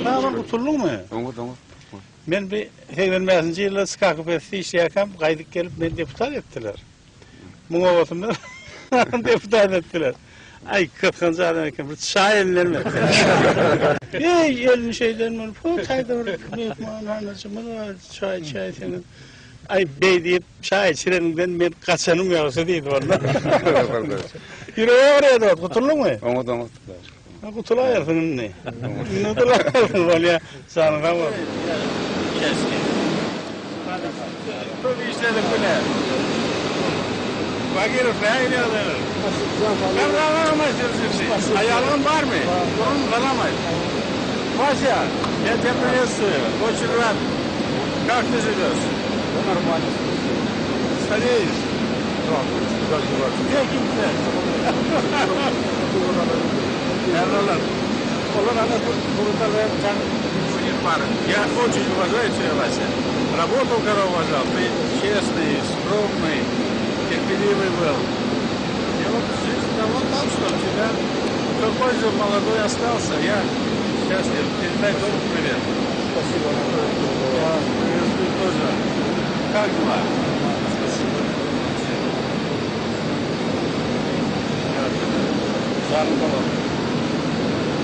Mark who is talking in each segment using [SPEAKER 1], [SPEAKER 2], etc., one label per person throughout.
[SPEAKER 1] Sag gutuldyňmy?
[SPEAKER 2] Oňat, oňat.
[SPEAKER 1] Men bir 85-nji ýylda SKKPS-de işleýärkäm gaýdyp gelip meni deputat etdiler. Muň obasynda deputat etdiler. Aý, gysganç adam eken, bir çaý elinden berdi. Eý, elini şeýden bolup, bu taýda bir myhmanhanajymyz bar, çaý içäýseňiz. Aý, beý diýip, çaý içireniňden men gaçanym ýagşy diýdi onda. Ýüregi agyrýardy, gutuldyňmy?
[SPEAKER 2] Oňat, oňat.
[SPEAKER 1] Gutulaýarsyň indi. Indi gutulaýarsyň bolýa. Janyň sag bolsun. Köp işledik bile. Bagirow nähili ýagdaýlar? Aýalyňam barmy? Durun salam aýt. Вася, я тебя приветствую. Очень рад. Как ты живешь?
[SPEAKER 2] Да нормально.
[SPEAKER 1] Стареешь?
[SPEAKER 2] Да, куда деваться?
[SPEAKER 1] Gdzie kimse? Erdoğan. Olar ana Я очень уважаю тебя, Вася. Работал, когда уважал. Ты честный, скромный, терпеливый был. И вот жизнь дала так, что у тебя такой же молодой остался. Я счастлив. Передай дому привет.
[SPEAKER 2] Спасибо, Анатолий.
[SPEAKER 1] Я приветствую тоже. Как дела?
[SPEAKER 2] Спасибо.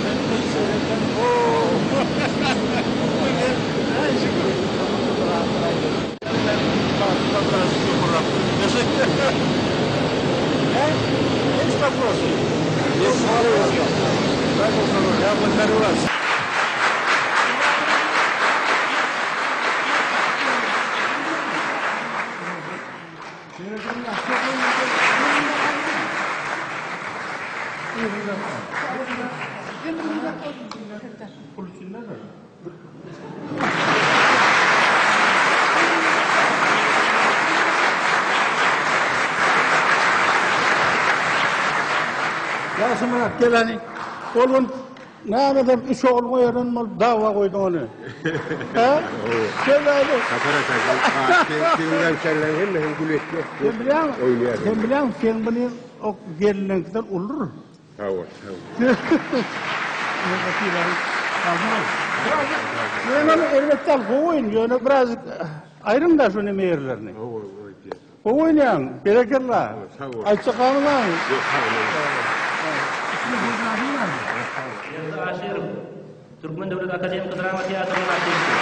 [SPEAKER 1] Janyň sag Oo. Есть вопросы?
[SPEAKER 2] Есть вопросы.
[SPEAKER 1] Дай Бог здоровья. Я благодарю вас. Ýagşymyrat gel hany. Ol gün nämeden üç ogul goýaran bolup dawa goýduň ony. Hä? Gel hany.
[SPEAKER 3] Sapar ata, seň şerleň hemmesini gül etdi.
[SPEAKER 1] Sen bilýäň,
[SPEAKER 3] Oýnaýar.
[SPEAKER 1] sen bilýäň, seň buny o gelniňkiden uludyr.
[SPEAKER 3] Sag bol, sag bol.
[SPEAKER 1] Ýöne ony elbetde al gowy oýun, ýöne birazjyk aýryň-da şu neme ýerlerini. Gowy oýnaýaň, berekella.
[SPEAKER 3] Sag bol.
[SPEAKER 1] Aýtjak zadyň barmy?
[SPEAKER 3] Ýok, sag bol.
[SPEAKER 4] Berdi Aşyrow, Türkmen döwlet akademiki drama teatrynyň artisti.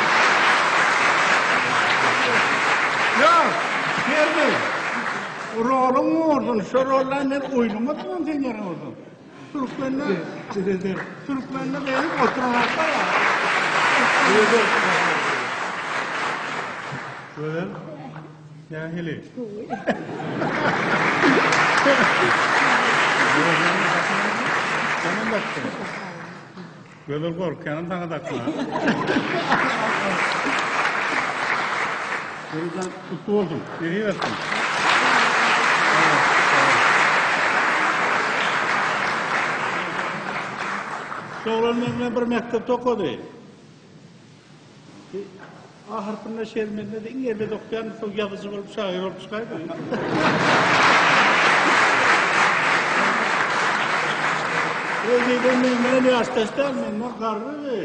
[SPEAKER 1] Ýok, Berdi, roluň bolsun, şo rolda men oýnamadymam sen ýeriň bolsun. Türkmende, türkmende beýdip oturanoklar ýa. Gözel, nähili? Senem dakdyň. Gözel gorkýanam saňa dakma. Gözel gutly bolsun. Nesip etsin. Şu oglan meň bilen bir mekdepde okady. A harpynda şermende-de iň erbet okýan soň ýazyjy bolup şahyr bolup çykaýdy. Öýde men bilen ýaşdaş däl, menden garrydy.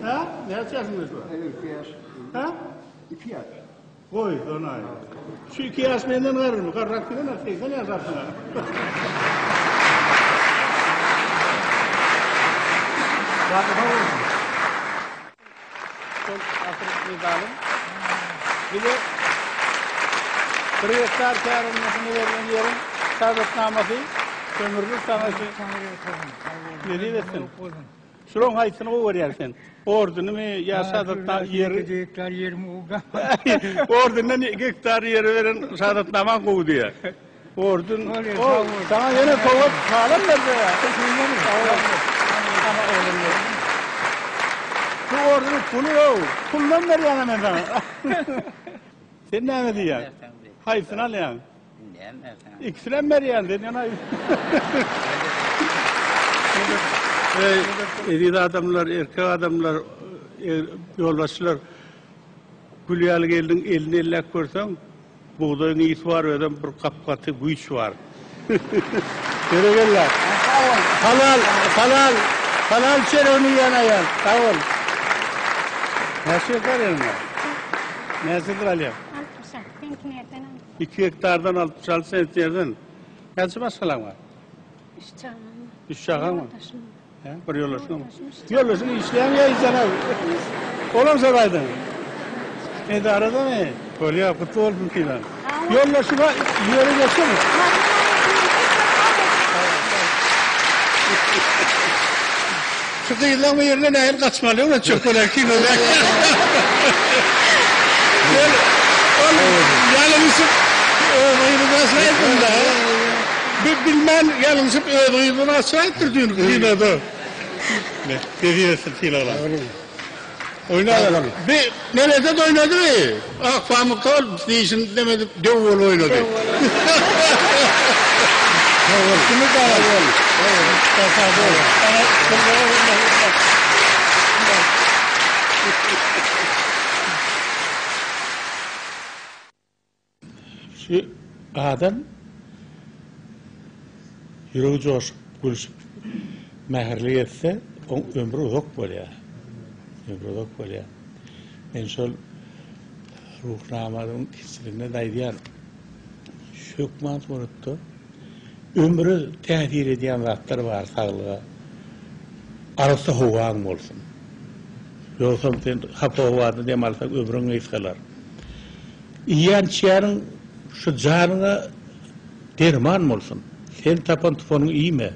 [SPEAKER 1] Hä? Näçe ýaşyňda şu wagt?
[SPEAKER 3] 2 ýaş.
[SPEAKER 1] Hä?
[SPEAKER 3] 2 ýaş.
[SPEAKER 1] Goý, donaý. Şu 2 ýaş menden garrymy? Garrak diýen 80 ýaşarsyň. Janyň sag bolsun. Şol asyr medalyň bize bir gektar kärendesinä berlen ýeriň şahadatnamasy ömürlik saňa şu nesip etsin. Şularyň haýsyny gowy görýäň sen? Ordunymy ýa şahadatna ýeri?
[SPEAKER 5] Bir gektar ýerim gowy.
[SPEAKER 1] Ordundan gektar ýeri beren şahadatnamaň gowy diýýär. Ordun, o, saňa ýene sowgat halam berdi. Şu ordunyň puly ýok. Puldan berýän men saňa. Sen näme diýýäň? Haýsyny alýaň? Ikisinem berýän sen ýene. Eý, eziz adamlar, erkek adamlar, ýolbaşçylar, gül ýaly gelniň elini elläp görseň, Bugdaýyň ysy bar özem bir gap gaty güýç bar. Berekella. Halal halal. Halal çöregini iýen aýal. Sag bol. Näçe gektar ýeriň bar? Näçedir alýaň?
[SPEAKER 5] 66 sentnerden aldym.
[SPEAKER 1] 2 gektardan 66 sentnerden. Näçe maşgalaň bar?
[SPEAKER 5] Üç çagam bar.
[SPEAKER 1] Üç çagaň bar?
[SPEAKER 5] Ýoldaşym bar.
[SPEAKER 1] Hä, bir ýoldaşyň bar. Ýoldaşyň işleýärmi ýa işlänok? Olam şo gaýdan. Edaradamy? Bolýar, gutly bolsun Sylan. Ýoldaşyňa ýere geçsene. Şu gyzlaň bu ýerine nähili gaçmaly olar çökmeler kinoda. Gel, ol ýalňyşyp öz gyzyny gaçyraýypdyr-da. Bir bilmän ýalňyşyp öz gyzyny gaçyraýypdyr düýn kinoda. Ne, nesip etsin sylaglar. Oýnalar. Bi nerede oýnady bi? Ak pamykda ol dişini demedip döw bolup oýnady. Sag bol. Kimi sag bol. Sag bol. Şu adam ýüregi joşup, gülşüp, mähirli gezse, oň ömri uzak bolýar. Ömri uzak bolýar. Men şol Ruhnamanyň ikinjisinde-de aýdýan, şu hökman suratda ömre täsir edýän zatlar bar saglyga. Arassa howaň bolsun. Ýogsam sen hapa howada dem alsaň ömrüň gysgalar. Iýýän-içýäniň şu janyňa derman bolsun. Sen tapan tupanyňy iýme.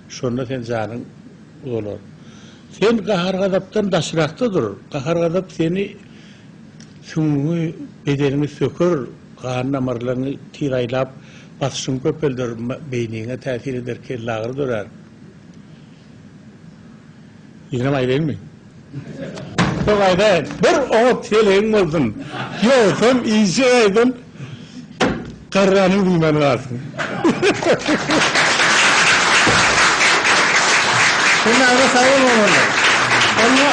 [SPEAKER 1] Şonda sen janyň uzalar. Sen gahar-gazapdan daşrakda dur. Gahar-gazap seni süňňüňi, bedeniňi söker, gan damarlaryňy tiz aýlap, basyşyňy köpelder, beýniňe täsir eder, kellagyry dörär. Ýenem aýdaýynmy? Soň aýdaýyn. Bir oňat heleýiň bolsun. Ýogsam işe gaýdan garranyň bilmän galsyn. Hemmäňize sag boluň oglanlar. Onda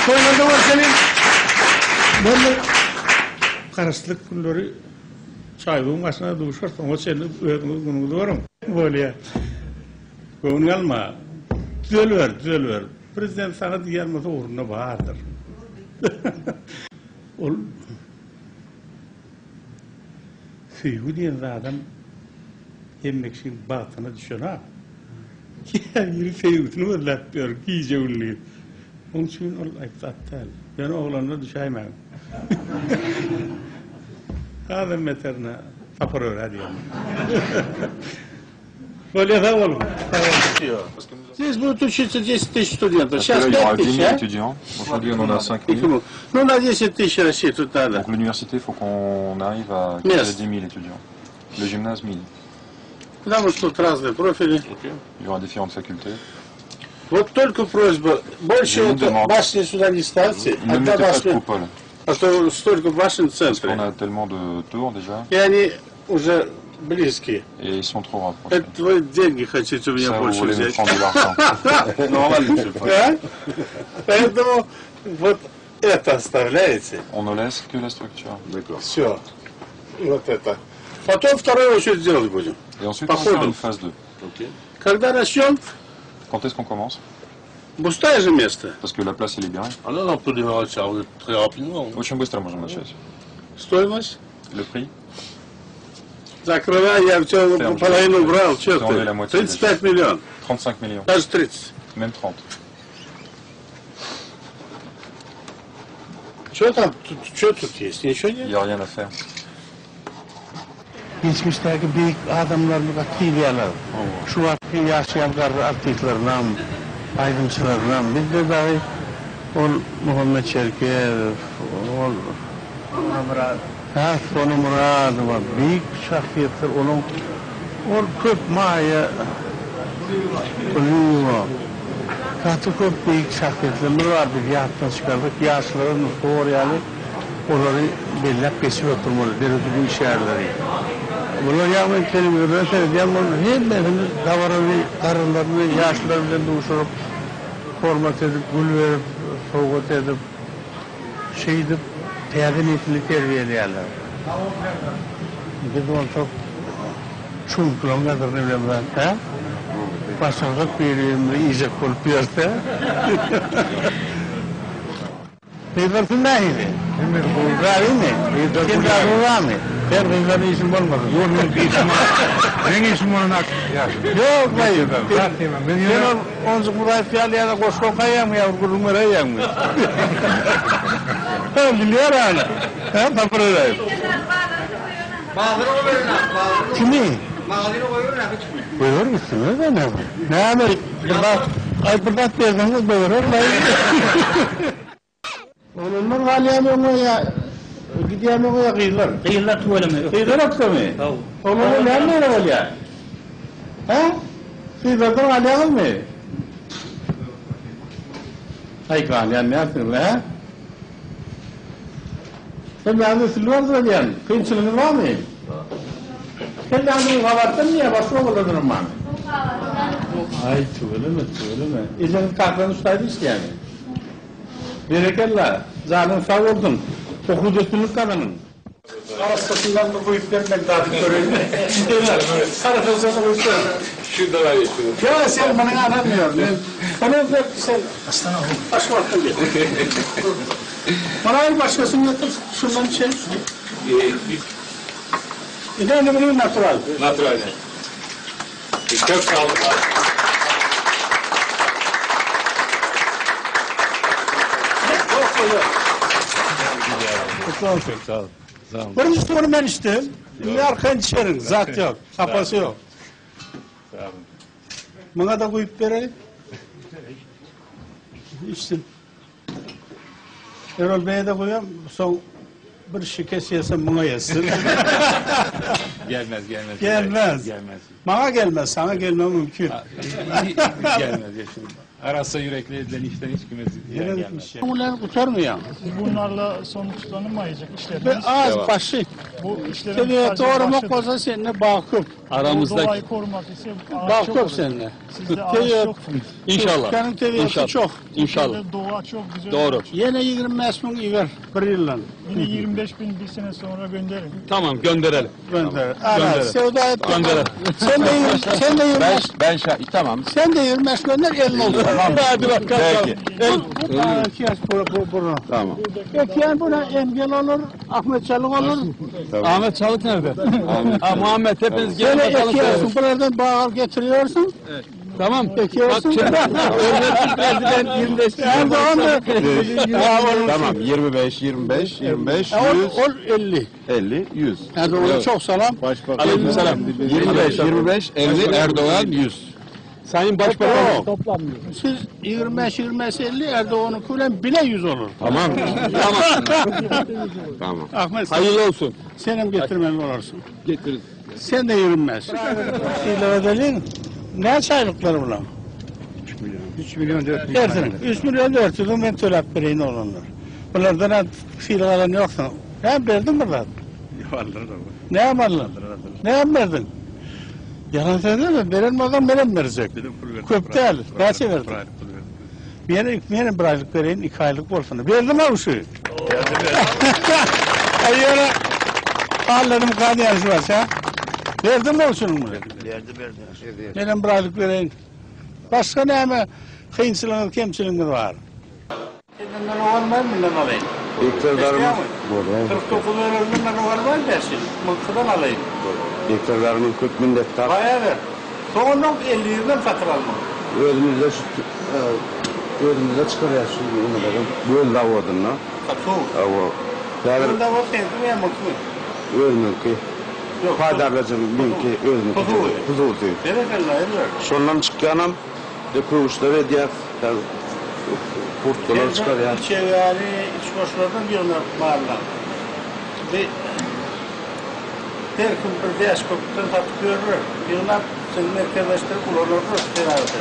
[SPEAKER 1] toýlarda görşeliň. Boldy. Garaşsyzlyk günleri çaýyň başynda duşarys. Oňa çenli özüňiz günüňizi görüň. Bolýar. Göwnüňe alma. Düzeliber, düzeliber. Prezident saňa diýýän bolsa ugrunda bardyr. Ol söýgi diýen zadam hemme kişiň bagtyna düşenok. Käbiri söýgüsini gözläp ýör gije-gündiz. Oň üçin ol aýp zat däl. Ýöne oglanlar düşäýmäň. Hasam beterine Sapar Öre diýen. Bolýar sag boluň. Здесь будут учиться 10 тысяч студентов. Сейчас
[SPEAKER 6] Parce que là, il y
[SPEAKER 1] 5
[SPEAKER 6] aura 10
[SPEAKER 1] тысяч,
[SPEAKER 6] 000
[SPEAKER 1] а?
[SPEAKER 6] étudiants. Aujourd'hui, on en a 5 000.
[SPEAKER 1] Ну, на 10 тысяч рассчитывать надо.
[SPEAKER 6] Donc l'université, il faut qu'on arrive à
[SPEAKER 1] Мест.
[SPEAKER 6] 10 000 étudiants. Le gymnase, 1000.
[SPEAKER 1] Потому что тут разные профили.
[SPEAKER 6] Il y aura différentes facultés.
[SPEAKER 1] Вот только просьба, больше
[SPEAKER 6] Я не
[SPEAKER 1] вот
[SPEAKER 6] думал.
[SPEAKER 1] башни сюда не ставьте.
[SPEAKER 6] Ne
[SPEAKER 1] Одна
[SPEAKER 6] mettez pas de
[SPEAKER 1] башня,
[SPEAKER 6] coupole.
[SPEAKER 1] а то столько башен в
[SPEAKER 6] Parce qu'on
[SPEAKER 1] центре.
[SPEAKER 6] a tellement de tours déjà
[SPEAKER 1] И они уже близкие.
[SPEAKER 6] et ils sont trop rapprochés.
[SPEAKER 1] Это вы деньги хотите у меня
[SPEAKER 6] Ça, vous
[SPEAKER 1] больше
[SPEAKER 6] voulez nous
[SPEAKER 1] взять.
[SPEAKER 6] prendre de l'argent.
[SPEAKER 1] А? Поэтому вот это оставляете.
[SPEAKER 6] On ne laisse que la structure.
[SPEAKER 1] Все. Вот это. Потом вторую очередь делать будем.
[SPEAKER 6] Et ensuite,
[SPEAKER 1] По
[SPEAKER 6] on va faire
[SPEAKER 1] ходу.
[SPEAKER 6] une phase 2.
[SPEAKER 1] Когда начнем,
[SPEAKER 6] Quand est-ce qu'on commence
[SPEAKER 1] пустое же место.
[SPEAKER 6] Parce que la place est libérée.
[SPEAKER 7] Ah non, non, on peut démarrer ça très rapidement.
[SPEAKER 6] Очень быстро можем начать.
[SPEAKER 1] Стоимость?
[SPEAKER 6] Le prix
[SPEAKER 1] Закрывай, я все
[SPEAKER 6] Прям
[SPEAKER 1] половину
[SPEAKER 6] же.
[SPEAKER 1] брал. Че
[SPEAKER 6] Всё, la
[SPEAKER 1] ты?
[SPEAKER 6] moitié
[SPEAKER 1] 35 миллионов.
[SPEAKER 6] 35 millions.
[SPEAKER 1] Даже 30.
[SPEAKER 6] Même 30.
[SPEAKER 1] Что там? Что тут есть? Ничего
[SPEAKER 6] Il
[SPEAKER 1] нет?
[SPEAKER 6] n'y a rien à faire.
[SPEAKER 1] Geçmişdäki beýik adamlaryny gaty diýýärler. Şu wagtky ýaşaýan garry artistlerinem, aýdymçylarynam bizde dagy ol Muhammet Çerkezow, ol Hä, Sona Myradowa beýik şahsyýetler onuň ol köp Maýa Kulyýewa gaty köp beýik şahsyýetlerimiz bar biz ýatdan çykardyk ýaşlara nusga bor ýaly Olary belläp geçip oturmaly, döredijilik işgärleri. Bular ýagny telewizordan seredýän bolup, hemmesini dabaraly garrylaryny ýaşlar bilen duşuryp, hormat edip, gül berip, sowgat edip, şeýdip täze nesli terbiýeleýärler. Biz bolsak çuňkularyň gadyryny bilemzok, hä? Başarsak bir-birimizi iýjek bolup ýörse. Gyzlar siz nähili?
[SPEAKER 2] Hemmesi gowy.
[SPEAKER 1] Razymy?
[SPEAKER 2] Gyzlar
[SPEAKER 1] Sen
[SPEAKER 2] gülýär.
[SPEAKER 1] razy barmy? Sen gyzlaryň işiň bolmasyn.
[SPEAKER 2] Ýok, meň işim bar. Meň işim bolan ak ýaşuly.
[SPEAKER 1] Ýok, baý.
[SPEAKER 2] Zat diýmem. Men
[SPEAKER 1] Sen
[SPEAKER 2] ýöne
[SPEAKER 1] ol Onjuk Muraýew ýaly ýa-da goşgy okaýaňmy ýa bir gürrüň beräýýäňmi? Ha, bilýär hany. Ha, Sapar Öräýew.
[SPEAKER 3] Bazyry goýberin-ä, bazyry.
[SPEAKER 1] Kimi?
[SPEAKER 3] Magazyna goýberin-ä hiç kimi.
[SPEAKER 1] Goýber gitsin, öz näme? Näme, bir zat, aý bir zat berseňiz goýberer, baý. Oglanlar galýamy öňe ýa gidýämi öňe ýa gyzlar?
[SPEAKER 4] Gyzlar tüweleme ökde.
[SPEAKER 1] Gyzlar ökdemi?
[SPEAKER 4] Haw.
[SPEAKER 1] Oglanlar näme beýle bolýar? Hä? Gyzlardan galýaňyzmy? Aý galýan dälsiňiz, hä? Hemmäňiz üstünlik arzuw edýän. Kynçylygyňyz barmy? Hemmäňiz Ruhabatdanmy ýa başga obalardanam barmy? Aý tüweleme, tüweleme. Ejeňiz kakaňyz şu taýda işleýärmi? Berekella, janyň sag bolsun, okuwda üstünlik gazanyň. Arassasyndan bir guýup ber men dadyp göreýin. Arassasyny guýup ber.
[SPEAKER 7] Şu daha iyi.
[SPEAKER 1] Ýa sen muny alamýar. Men Ony ber sen. Başga wagtdan ber. Bana başgasyny getir, şundan içelim. Ine indi bunu natural.
[SPEAKER 7] Natural. Çok sağ olun.
[SPEAKER 1] Kutlu olsun.
[SPEAKER 7] Sağ olun. Sağ olun.
[SPEAKER 1] Birinji suwuny men içdim. Indi arkaýyn içerin, zat ýok, sapasy ýok.
[SPEAKER 7] Sağ olun.
[SPEAKER 1] Muňa da guýup bereýin. İçsin. Erol Bey'e de guýam, soň bir şikes ýese muňa ýetsin.
[SPEAKER 7] Gelmez gelmez.
[SPEAKER 1] Gelmez.
[SPEAKER 7] Gelmez.
[SPEAKER 1] Maňa gelmez, saňa gelmegi mümkin.
[SPEAKER 7] gelmez. Şimdi Arassa yürekli edilen işten hiç kime ziyan gelmez.
[SPEAKER 1] Bunlar gutarmaýar.
[SPEAKER 8] Bunlarla sonuçlanılmayacak
[SPEAKER 1] Bir
[SPEAKER 8] işlerimiz.
[SPEAKER 1] az başı.
[SPEAKER 8] Bu işlerin
[SPEAKER 1] Tebigat
[SPEAKER 8] sadece
[SPEAKER 1] doğramak
[SPEAKER 8] başıdır.
[SPEAKER 1] bolsa seninle bağ köp.
[SPEAKER 8] Bu doğayı korumak ise ağaç
[SPEAKER 1] Bağ
[SPEAKER 8] çok
[SPEAKER 1] köp
[SPEAKER 8] olur.
[SPEAKER 1] seninle.
[SPEAKER 8] Sizde ağaç
[SPEAKER 1] Tebigat-
[SPEAKER 8] çok.
[SPEAKER 9] İnşallah.
[SPEAKER 1] Türklerin tebigatı
[SPEAKER 9] İnşallah.
[SPEAKER 1] çok.
[SPEAKER 9] İnşallah.
[SPEAKER 8] Türkiye'de doğa çok güzel.
[SPEAKER 9] Doğru.
[SPEAKER 1] Yine 25 bin iber bir yıldan.
[SPEAKER 8] Yine 25 bin bir sene sonra gönderin.
[SPEAKER 9] Tamam gönderelim.
[SPEAKER 1] Gönder. Ana,
[SPEAKER 9] Gönderelim.
[SPEAKER 1] sevda et.
[SPEAKER 9] Gönderelim.
[SPEAKER 1] Sen de, sen de 25,
[SPEAKER 3] Ben şa tamam.
[SPEAKER 1] sen de 25 gönder elin olsun.
[SPEAKER 9] Hadi bakalım.
[SPEAKER 3] Peki.
[SPEAKER 1] Bu, bu, bu, bu, bu, bunu.
[SPEAKER 3] Tamam.
[SPEAKER 1] Ötken buna engel olur, Ahmet Çalık olur.
[SPEAKER 9] Ahmet Çalık nerede? Ha, Muhammed hepiniz gelin
[SPEAKER 1] Böyle
[SPEAKER 9] bakalım.
[SPEAKER 1] ekiyorsun, buradan bağ getiriyorsun.
[SPEAKER 9] Tamam.
[SPEAKER 1] Ekiyorsun.
[SPEAKER 9] Bak şimdi, Hürmetli Prezident 25
[SPEAKER 1] Erdoğan da
[SPEAKER 3] Tamam 25 25 25
[SPEAKER 1] Ol,
[SPEAKER 3] 100
[SPEAKER 1] ol 50.
[SPEAKER 3] 50 100.
[SPEAKER 1] Erdoğan'a çok selam.
[SPEAKER 9] Aleykümselam.
[SPEAKER 3] 25 25 50 Erdoğan 100.
[SPEAKER 9] Sayın Başbakan.
[SPEAKER 1] Siz 25 25 50 Erdoğan'ın kulen bile 100 olur.
[SPEAKER 3] Tamam.
[SPEAKER 9] Tamam.
[SPEAKER 3] Tamam.
[SPEAKER 1] Ahmet sen,
[SPEAKER 9] Hayırlı olsun.
[SPEAKER 1] senem getirmeli olursun.
[SPEAKER 9] Getiririz.
[SPEAKER 1] Sen de yürünmez. İlave edelim. Ne çaylıkları bunlar?
[SPEAKER 3] 3 milyon 4
[SPEAKER 1] Dersin. 3 milyon 400 ben tölep vereyim olanlar. Bunlardan ha fiil alan yoksa. Ne verdin buradan? Ne yapmadın? Ne yapmadın? Yalan söyleme. Veren adam veren verecek. Köp değil. Kaç verdin? Benim, benim bir aylık vereyim, iki aylık olsun. Verdim ha şu. Ay öyle ağlarım kan yarışı var ha. Verdim mi olsun bunu?
[SPEAKER 3] Verdi verdi.
[SPEAKER 1] Benim bir aylık vereyim. Başka ne mi? Kıyınçılığınız, kemçiliğiniz var. Senden o almayayım, bundan alayım.
[SPEAKER 3] İktidarımız
[SPEAKER 1] 49 verir, bundan o almayayım dersin. Mılkıdan alayım.
[SPEAKER 3] İktidarımız köp minnettar.
[SPEAKER 1] Bayağı ver. Sonundan 50 yüzden satın alma.
[SPEAKER 3] Özümüzde şu özümüzde çıkarıyor şu ünlülerin. Göl davodundan.
[SPEAKER 1] Satın.
[SPEAKER 3] O. Yani
[SPEAKER 1] Bunda o sensin ya mutlu.
[SPEAKER 3] özümüzki.
[SPEAKER 1] Yok.
[SPEAKER 3] Paydarlacım minki özümüzki.
[SPEAKER 1] Huzusu.
[SPEAKER 3] Huzusu.
[SPEAKER 1] Berekella, evet.
[SPEAKER 3] Şondan çıkyanam de kövüşler edýär. Kurtkalar çıkarýar.
[SPEAKER 1] İçeri, iç boşlardan yığınar mahallen. Ve her gün bir beş köpükten satıp görür. Yığınap, seni merkezleştirip ulanırlar. Senaret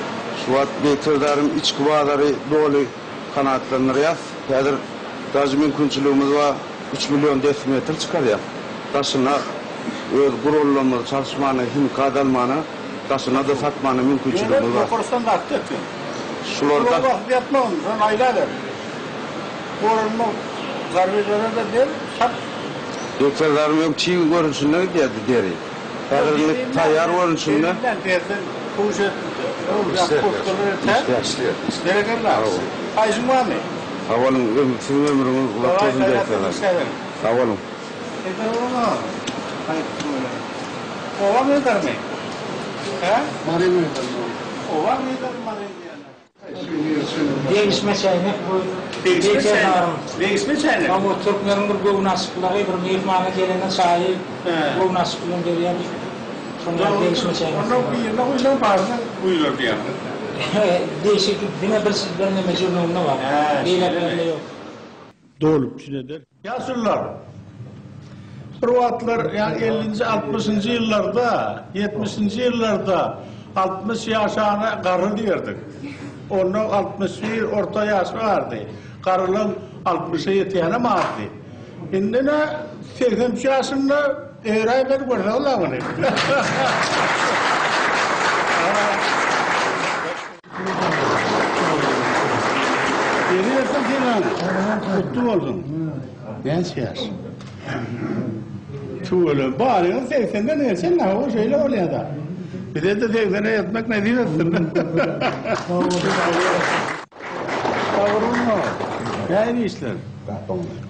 [SPEAKER 3] Şu wagt bekirdarym içki bazary doly kanaatlandyrýar. Häzir daşy mümkinçiligimiz bar 3 milyon desimetr çıkarýar. Daşyna öz gurullamyz çalışmany, himkat almany, daşyna da satmany mümkinçiligimiz bar.
[SPEAKER 1] Yukarısından da attı ettin.
[SPEAKER 3] Şularda
[SPEAKER 1] Şularda yapma onu, sen aylar ver. Korunma, zarbecelere de der, sat.
[SPEAKER 3] bekirdarym yok çiğ görünüşünde gidýärdi deri. Häzir taýýar görünüşünde
[SPEAKER 1] Derinden, derden, kuş et.
[SPEAKER 3] Işleýär.
[SPEAKER 1] Berekella. Haýyşyň barmy?
[SPEAKER 3] Sag boluň, siziň ömrüňiz uzak bolsun diýýäs. Sag boluň.
[SPEAKER 1] Oba mezarmy? Hä? Mary mezarmy? Oba mezary Mary diýýärler.
[SPEAKER 10] Degişme çäýnek bu
[SPEAKER 1] Degişme çäýnek. Degişme çäýnek.
[SPEAKER 10] Hawa, türkmeniň bir göwnaçyklygy, bir myhmana gelende çaýy göwnaçyk bilen berýär. Şonda degişme çäýnek.
[SPEAKER 1] Onda birine guýlan baryna guýular diýýäň.
[SPEAKER 10] Degişik diňe bir birneme jürnüginde bar. Beýlekilerinde ýok.
[SPEAKER 1] Doly üpjün eder. Ýaşulular, bir wagtlar, ýagny ellinji, altmyşynjy ýyllarda, ýetmişinji ýyllarda 60 ýaşana garry diýerdik. Onda 61 orta ýaş bardy. Garrylaň altmyşa ýetýänem azdy. Indi ine 83 ýaşynda eýräý beri görseňiz-ä muny. Ýeri bersin senaňa. Gutly bolsun. Näçe ýaş? Tüweleme. Baryňyz segsenden geçen hawa şeýle bolýada. Bize-de segsene ýetmek nesip etsin. Sagbolsun. Nähili işler?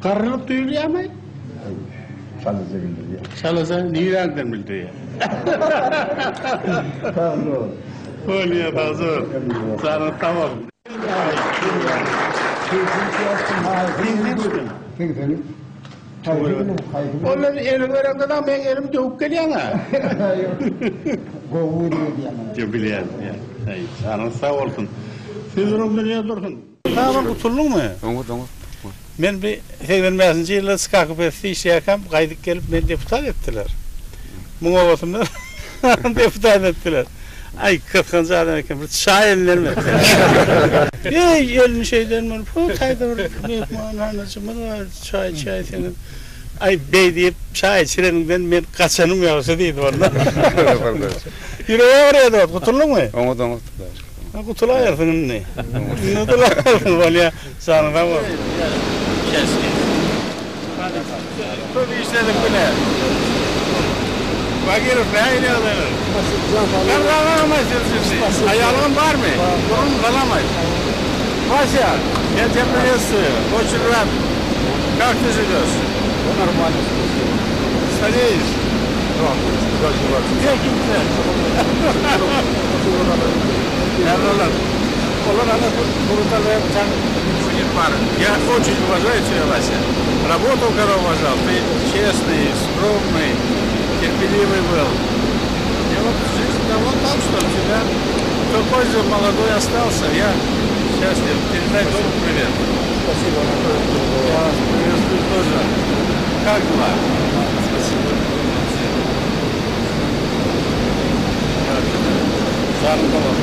[SPEAKER 1] Garrylyk duýulýarmy?
[SPEAKER 11] Çalaja bildirýär.
[SPEAKER 1] Çalaja niräňden bildirýär?
[SPEAKER 11] Sag bol.
[SPEAKER 1] Bolýar, sag bol. Janyň sag bolsun. Olar eli bereňde da meň elimi döwüp gelýäň-ä.
[SPEAKER 11] Gowy bilýän.
[SPEAKER 1] Bilýän. Janyň sag bolsun. Siz duruň, dünýe dursun. Sag bol, gutuldyňmy?
[SPEAKER 3] Oňat, oňat.
[SPEAKER 1] Men bir 85-nji ýylda SKKPS-de işleýärkäm, gaýdyp gelip meni deputat etdiler. Muň obasyndan deputat etdiler. Aý, gysganç adam eken, bir çaý elinden berdi. Eý, elini şeýden bolup, bu taýda bir myhmanhanajymyz bar, çaý içäýseňiz. Aý, beý diýip, çaý içireniňden men gaçanym ýagşy diýdi onda. Ýüregi agyrýar dost, gutuldyňmy?
[SPEAKER 3] Oňat, oňat.
[SPEAKER 1] Gutulaýarsyň indi. Indi gutulaýarsyň, bolýa. Janyň sag bolsun. Köp işledik bile. Bagirow nähili ýagdaýlar? Aýalyňam barmy? Burun galamaý. Вася, я тебя приветствую. Очень рад. Как ты живешь?
[SPEAKER 11] Нормально.
[SPEAKER 1] Стареешь? Gitme. Я очень уважаю тебя, Вася. Работу, когда уважал, ты честный, скромный, терпеливый был. И вот жизнь дала так, что у тебя такой же молодой остался. Я счастлив. Передай дому привет.
[SPEAKER 11] Спасибо.
[SPEAKER 1] Я вас приветствую тоже. Как дела? Спасибо. Sağ olun.